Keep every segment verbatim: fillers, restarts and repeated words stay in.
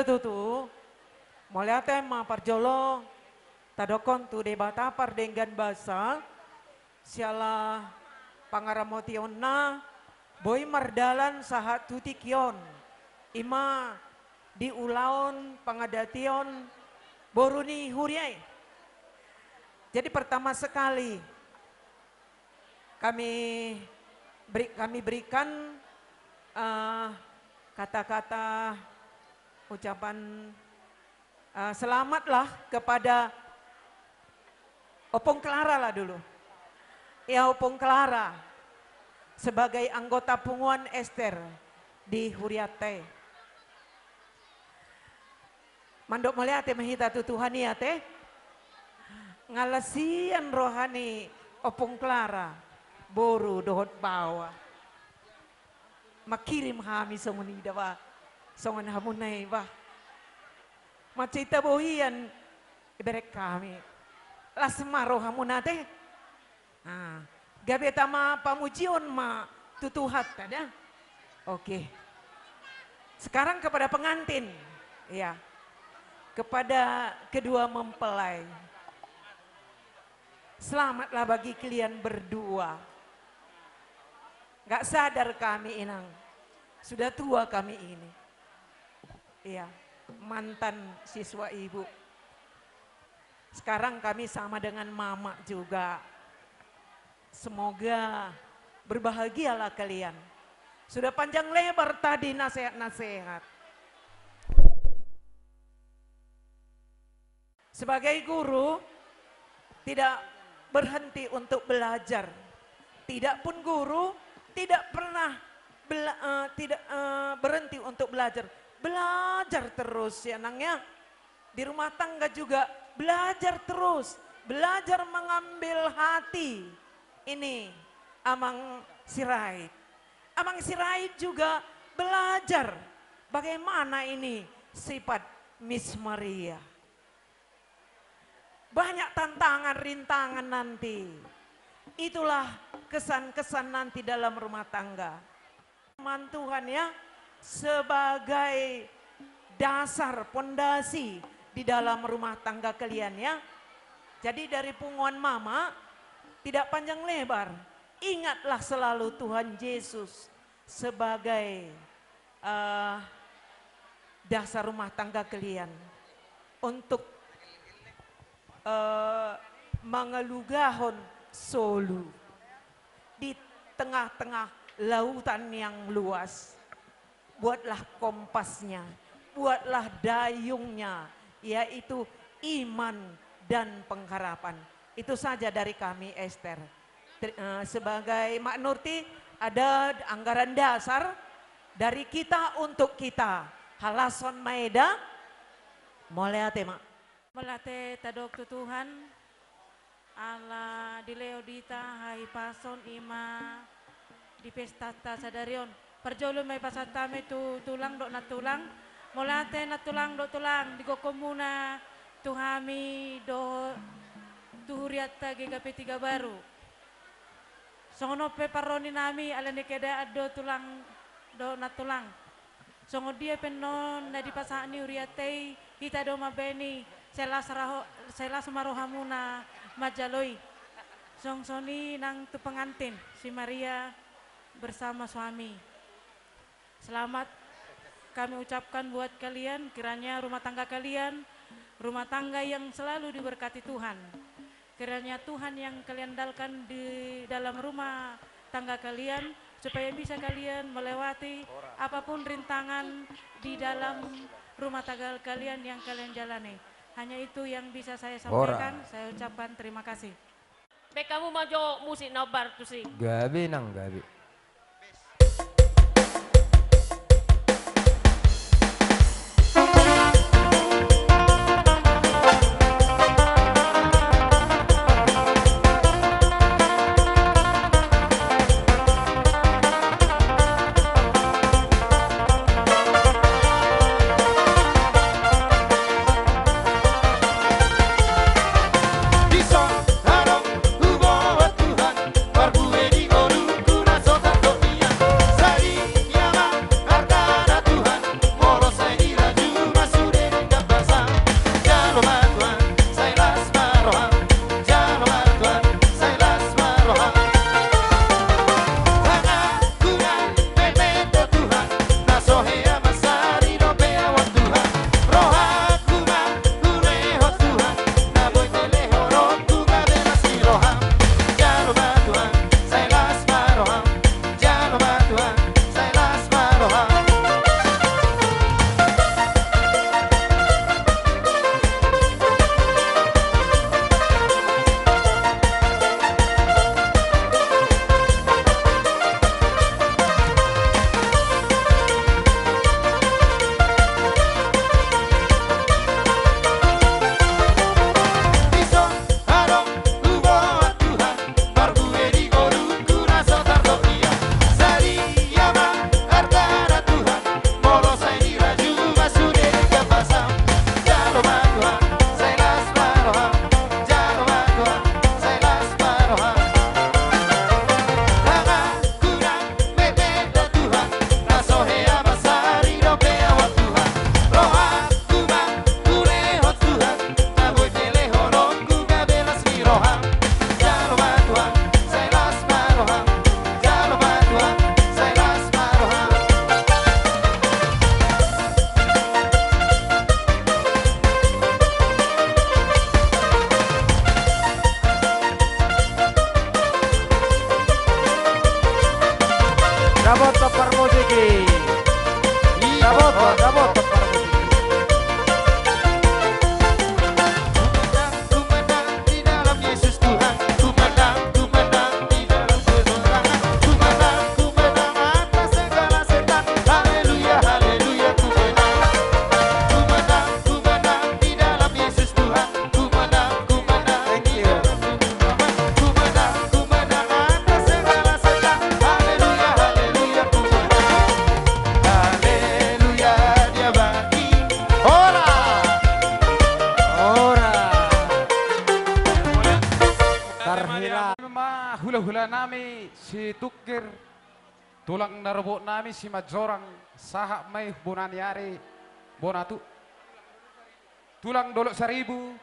Tutu, mauliate ma parjolo tadokkon tu Debata pardenggan basa, siala pangaramotionna boi mardalan sahat tu tingki on, i ma di ulaon pangadation boru ni huria i. Jadi pertama sekali kami beri-, kami berikan, eh, kata-kata ucapan, eh, selamatlah kepada Ompung Clara lah dulu. Ya, Ompung Clara sebagai anggota punguan Ester di hurianta i. Mandok mauliate ma hita tu Tuhan i ate. Nga las sian roha ni Ompung Clara, boru dohot baoa. Mangkirim hami songon i da bah. Songon hamuna i bah. Mansai tabohian ibereng hami. Las ma rohamuna ate. Ah, gabe tama pamujion ma tu Tuhanta da. Oke. Sekarang kepada pengantin. Iya. Kepada kedua mempelai. Selamatlah bagi kalian berdua. Nggak sadar kami, Inang. Sudah tua kami ini. Iya, mantan siswa ibu. Sekarang kami sama dengan mama juga. Semoga berbahagialah kalian. Sudah panjang lebar tadi nasihat-nasihat. Sebagai guru, tidak berhenti untuk belajar. Tidak pun guru, tidak pernah bela-, eh, tidak, eh, berhenti untuk belajar. Belajar terus ya, Nang, ya. Di rumah tangga juga belajar terus, belajar mengambil hati. Ini Amang Sirait. Amang Sirait juga belajar bagaimana ini sifat Miss Maria. Banyak tantangan, rintangan nanti. Itulah kesan-kesan nanti dalam rumah tangga. Firman Tuhan ya, sebagai dasar, pondasi di dalam rumah tangga kalian ya. Jadi dari punguan mama, tidak panjang lebar, ingatlah selalu Tuhan Yesus sebagai, eh, dasar rumah tangga kalian untuk, eh, mangalugahon solu di tengah-tengah lautan yang luas. Buatlah kompasnya, buatlah dayungnya, yaitu iman dan pengharapan. Itu saja dari kami, Ester. Ter-, eh, sebagai Mak Nurti, ada anggaran dasar dari kita untuk kita. Halashon ma i da. Mauliate, Mak. Mauliate tadok tu Tuhan, ala dilehon hita hahipason i ma di pestanta sadari on. Parjolo ma i pasahat hami tu tulang dohot nantulang. Mauliate nantulang dohot tulang, di gokhonmuna tu hami dohot tu hurianta G K P tiga Baru. Songon on pe parroha nami, ala ni keadaan do tulang dohot nantulang. Songon dia pe annon na dipasahat ni hurianta i, hita do mambahen i, sai las raho-, sai las ma rohamuna manjalo i. Songon i nang tu pengantin, si Maria bersama suami. Selamat kami ucapkan buat kalian, kiranya rumah tangga kalian, rumah tangga yang selalu diberkati Tuhan. Kiranya Tuhan yang kalian andalkan di dalam rumah tangga kalian, supaya bisa kalian melewati apapun rintangan di dalam rumah tangga kalian yang kalian jalani. Hanya itu yang bisa saya sampaikan, saya ucapkan terima kasih. Baen hamu ma jo musik na hombar tusi. Gabe nang gabe. Hula nami Situngkir, tulang na robot nami Simanjorang, sahat ma i bona ni ari, bona tu, tulang Dolok Saribu,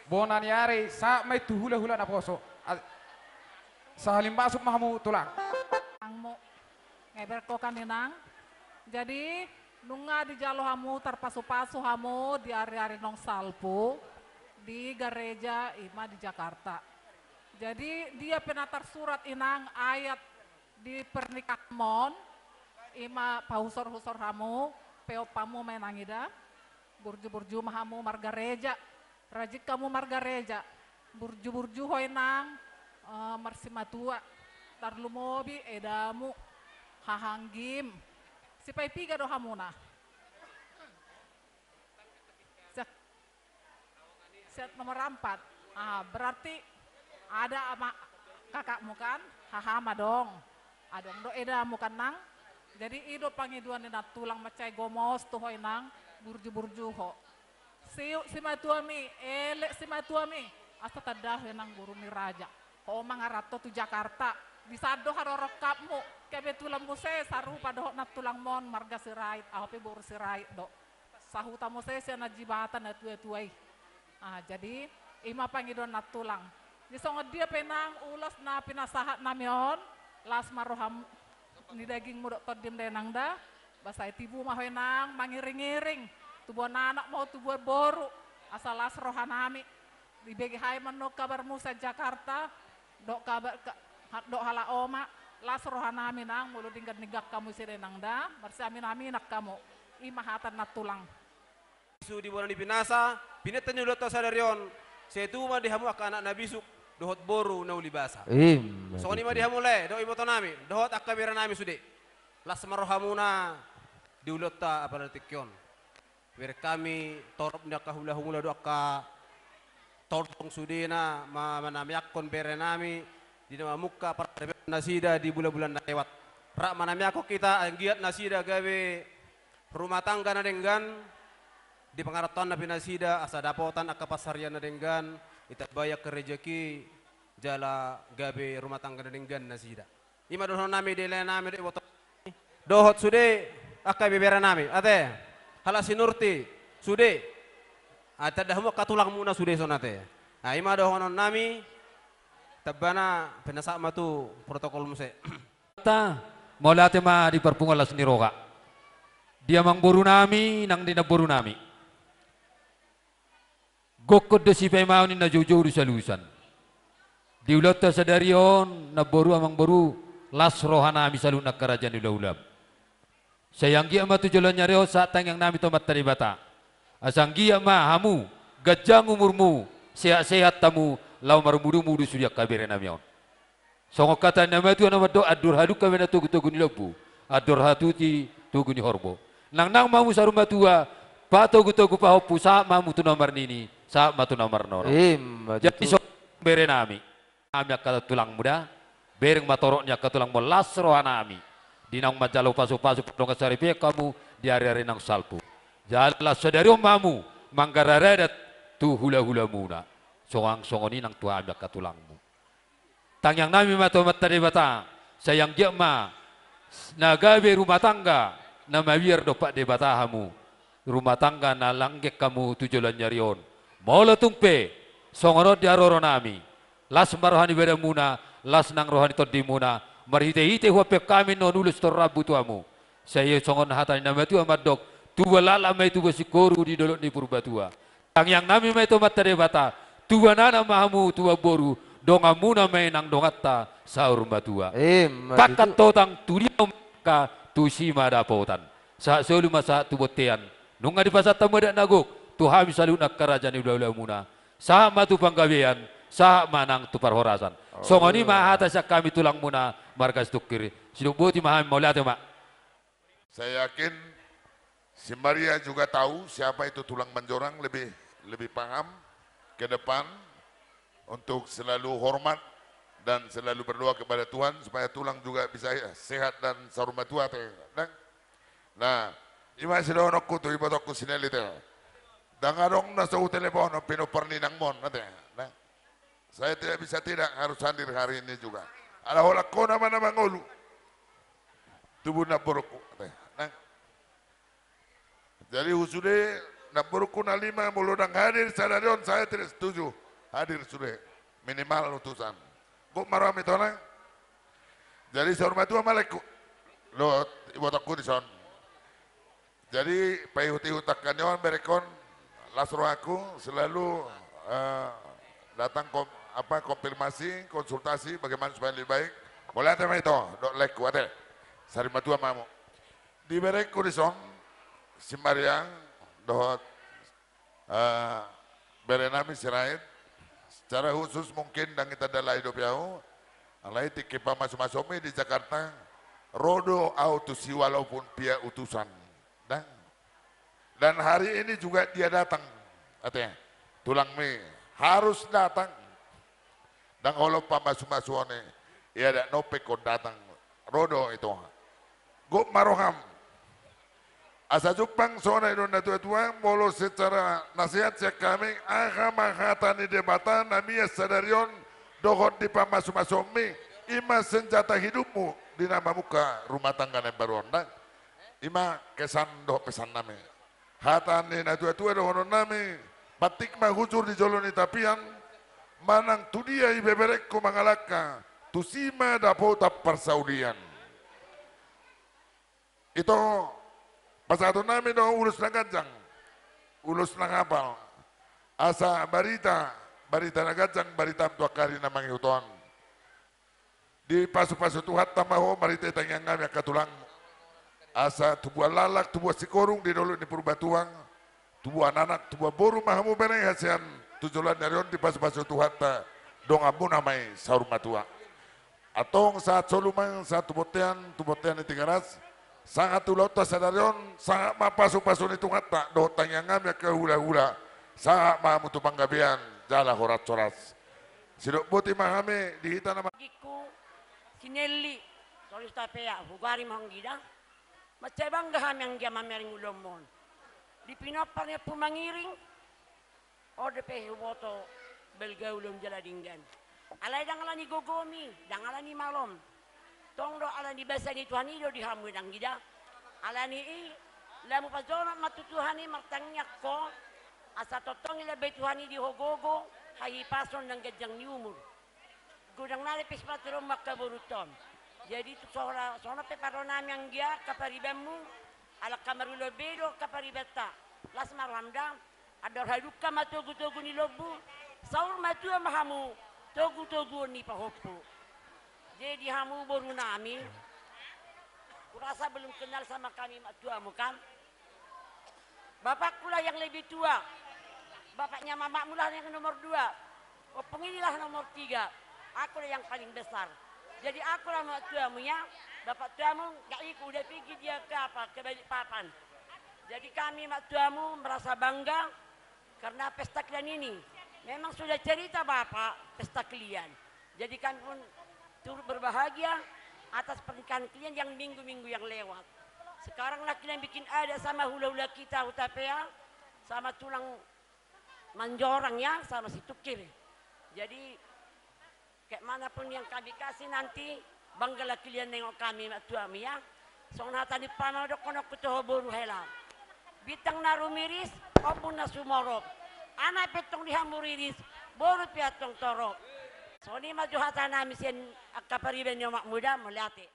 bona ni ari, sahat ma i tu hula-hula naposo. A-, sahali masuk ma hamu tulang. Angmu. Ngeberko kan inang. Jadi, nunga dijalo hamu, tarpasu-pasu hamu di ari-ari naung salpu di gareja ima di Jakarta. Jadi, dia pe na tarsurat inang ayat di pernikahanmon, ima pahusor-husor hamu, peop hamu ma inang ida, burju-burju ma hamu margareja. Rajin hamu margareja, burju-burju ho inang, eh, marsimatua, tarlumobi edamu, hahanggim. Sipaipiga do hamuna? Set, set nomor empat. Ah, berarti ada ama kakakmu kan? Haha ma dong. Adong do edamu kan nang? Jadi i do pangidoan ni nantulang, mansai gomos tu ho inang, burju-burju ho. Siuk simatuami, elek simatuami. Asa tanda ho inang boru ni raja. Ho mangaranto tu Jakarta. Di san do harorakapmu. Kebetulan muse sarupa dohot nantulangmon marga Sirait. Ahu pe boru Sirait do. Sahuta muse sian Ajibata na tua-tua i. Ah, jadi ima pangidoan nantulang. Di songon dia pe inang ulos na pinasahat nami on, las ma roham ni dagingmu dohot tondim da inang da. Ba sai tibu ma ho inang mangiring-iring, tubuan anak ma ho, tubuan boru, asa las roha nami. Dibege hami ma annon kabarmu sian Jakarta, dohot kabar ka-, ha-, dohot halak oma, las roha nami nang molo denggan-denggan hamu ise da inang da, marsiamin-aminan hamu. Ima hata nantulang. Bisuk di bona ni pinasa, pinantan ni ulaonta sadari on, sai tubu ma di hamu angka anak na bisuk dohot boru na uli basa. Ima tutu. Songon i ma di hamu lae, dohot iboto nami, dohot angka bere nami sude. Las ma rohamuna di ulaonta apala tingki on. Bereng hami torop ni angka hula-hula dohot angka tordong sudena ma-, manamiangkon bere nami di na mamungka paradabeon nasida di bulan-bulan na lewat. Rap manamiangkon hita anggiat nasida gabe rumah tangga na denggan, di pangarantoanna pe nasida asa dapotan angka pansarian na denggan, ditambai angka rejeki jala gabe rumah tangga na denggan nasida. Ima dohonon nami di lae nami dohot iboto nami. Dohot sude angka ibebere nami, ate. Halak Sinurti, sude. Ate, tanda hamu angka tulangmuna sude songon ate. Nah, ima dohonon nami, tambana pinasahat ma tu protokol muse. Ta, mauliate ma di parpunguan las ni roha. Di amangboru nami, nang di namboru nami. Gokhon do sipaimaon i na joujou do sialusan. Di ulaonta sadari on, namboru amangboru, las roha nami saluhut angka raja ni hula-hulam. Sai anggiat ma tu joloan ni ari on sahat tangiang nami tu Amanta Debata. Asa anggiat ma hamu, ganjang umurmu, sehat-sehat hamu, laho marmudu-mudu sude angka bere nami on. Songon hata ni na matua na mandok, andor hadungka bahenon togu-togu ni lombu, andor hatuti togu ni horbo. Nang, nang ma hamu saur matua, patogu-togu pahompu, sahat ma hamu tu na marnini, sahat ma tu na marnono. Ima tutu. Jadi songon i bere nami, nami angka tulangmu da, bereng ma torop ni angka tulangmu, las roha nami. Di naung manjalo pasu-pasu pardongan saripeon hamu di ari-ari naung salpu. Jala sadari on ma hamu manggarar adat tu hula-hulamuna. Songon, songon i nang tu hami angka tulangmu. Tangiang nami ma tu Amanta Debata, sai anggiat ma na gabe rumah tangga na mabiar dompak Debata hamu, rumah tangga na langgeng hamu tu joloan ni ari on. Molo tung pe songon on di haroro nami, las ma roha ni badanmuna, las nang roha ni tondimuna, marhite-hite huampe hami annon ulos torrambu tu hamu. Sai songon hata ni na matua mandok, tubuan laklak ma i tubuan singkoru di dolok ni Purbatua. Tangiang nami ma i tu Amanta Debata, tubuan anak ma hamu tubuan boru, donganmuna ma i nang donganta saur matua. Ima tutu. Pangkat hotang tu dia ma angka, tusi ma dapotan. Sahat solu ma sahat tu bontean. Nunga dipasahat hamu adat na gok tu hami saluhut angka raja ni hula-hulamuna. Sahat ma tu panggabean, sahat ma nang tu parhorasan. Songon i ma hata sian hami tulangmuna marga Situngkir. Sidok boti ma hami, mauliate ma. Saya yakin si Maria juga tahu siapa itu tulang Manjorang, lebih, lebih paham ke depan untuk selalu hormat dan selalu berdoa kepada Tuhan supaya tulang juga bisa sehat dan saur matua, ate. Nah, ima sidohononku tu ibotongku si Neli, ate. Ndang adong na so huteleponon pinompar ni inangmon, ate. Nah. Saya tidak bisa tidak, harus hadir hari ini juga. Ala holan ho nama na mangolu. Tubu namborungku. Nang. Jadi husude namborungku na lima molo ndang hadir sadari on, saya tidak setuju hadir sude. Minimal utusan. Gok ma roham, ito, nang. Jadi saur matua ma laengku dohot ibotongku dison. Jadi paihut-ihut angka ni on, berengkon, las rohangku selalu, eh, datang kom-, apa, konfirmasi, konsultasi bagaimana supaya lebih baik. Mauliate ma, ito, dohot laengku, ate. Saur matua ma hamu. Di berengku dison, Simariang, dohot, eh, bere nami Sirait, secara khusus mungkin ndang itanda lae dope ahu, alai tingki pamasumasuonmi di Jakarta, ro do ahu tusi walaupun piak utusan. Ndang. Dan hari ini juga dia datang, ate. Tulangmi harus datang. Ndang holong pamasumasuon i, ia dak nope kon datang. Ro do, ito. Gok ma roham. Asa jumpang songon na nidok natuatua, molo secara nasihat sian hami, aha ma hata ni Debata na mian sadari on dohot di pamasumasuonmi, i ma senjata hidupmu di na mamungka rumah tangga na imbaru on, nang. I ma kesan dohot pesan nami. Hata ni natuatua dohonon nami, pantik ma hujur di jolo ni tapian, manang tudia ibeberengku mangalangka, tusi ma dapotan parsaulian. Ito, pasahaton nami do ulos na ganjang, ulos na hapal, asa barita, barita na ganjang baritam tu angka ari na mangihut on. Dipasupasu Tuhanta ma ho marhite tangiang nami angka tulangmu. Asa tubuan laklak, tubuan sikorung di dolok ni Purba Tuang, tubuan anak, tubuan boru ma hamu bere hasian tu joloan ni ari on dipasupasu Tuhanta, donganmuna ma i saur matua. Antong sahat solu ma, sahat tu bontean, tu bontean ni Tigaras, sahat tu ulaonta sadari on, sahat ma pasupasu ni Tuhanta dohot tangiang nami angka hulahula, sahat ma hamu tu panggabean jala horas-horas. Sidok boti ma hami di hita na ma- Gikku, si Nelly, sori Hutapea, hugari ma ho anggida. Mansai bangga hami anggia mamereng ulaonmon. Di pinompar ni Ompu Mangiring, on dope huboto balga ulaon jala denggan. Alai ndang ala ni gogomi, ndang ala ni malom. Tong do ala ni basa ni Tuhan i do di hamu, anggida. Ala ni i, lamu pajonok ma tu Tuhan i martangiang ho, asa tongtong i dilambai Tuhan i di ho gogo, hahipason nang ganjang ni umur. Godang nari pe sipatureonmu angka borunta on. Jadi tu sola, songon pe parro nami anggia angka paribanmu, ala angka marulaon be do angka paribanta. Las ma roham da, andor hadungka ma togutogu ni lombu, saur matua ma hamu togutoguon ni pahompu. Jadi hamu boru nami, kurasa belum kenal sama kami mak tuamu kan? Bapakkulah yang lebih tua, bapaknya mamakmulah yang nomor dua, ompung inilah nomor tiga, akulah yang paling besar. Jadi akulah mak tuamu ya, bapak tuamu nggak ikut, udah pergi dia ke apa, ke Balikpapan. Jadi kami mak tuamu merasa bangga karena pesta kalian ini. Memang sudah cerita bapak pesta kalian. Jadi kami pun turut berbahagia atas pernikahan kalian yang minggu-minggu yang lewat. Sekarang lah kalian bikin adat sama hulahula kita Hutapea, sama tulang Manjorang ya, sama si Tukir. Jadi, kayak mana pun yang kami kasih nanti, banggalah kalian nengok kami mak tuamu ya. Songon hata ni paman dohononku tu ho boru hela. Bintang na rumiris, ombun na sumorop. Anak pe tong di hamu riris, boru pe tong torop. Songon i ma jo hata nami sian angka pariban ni omakmu da, mauliate.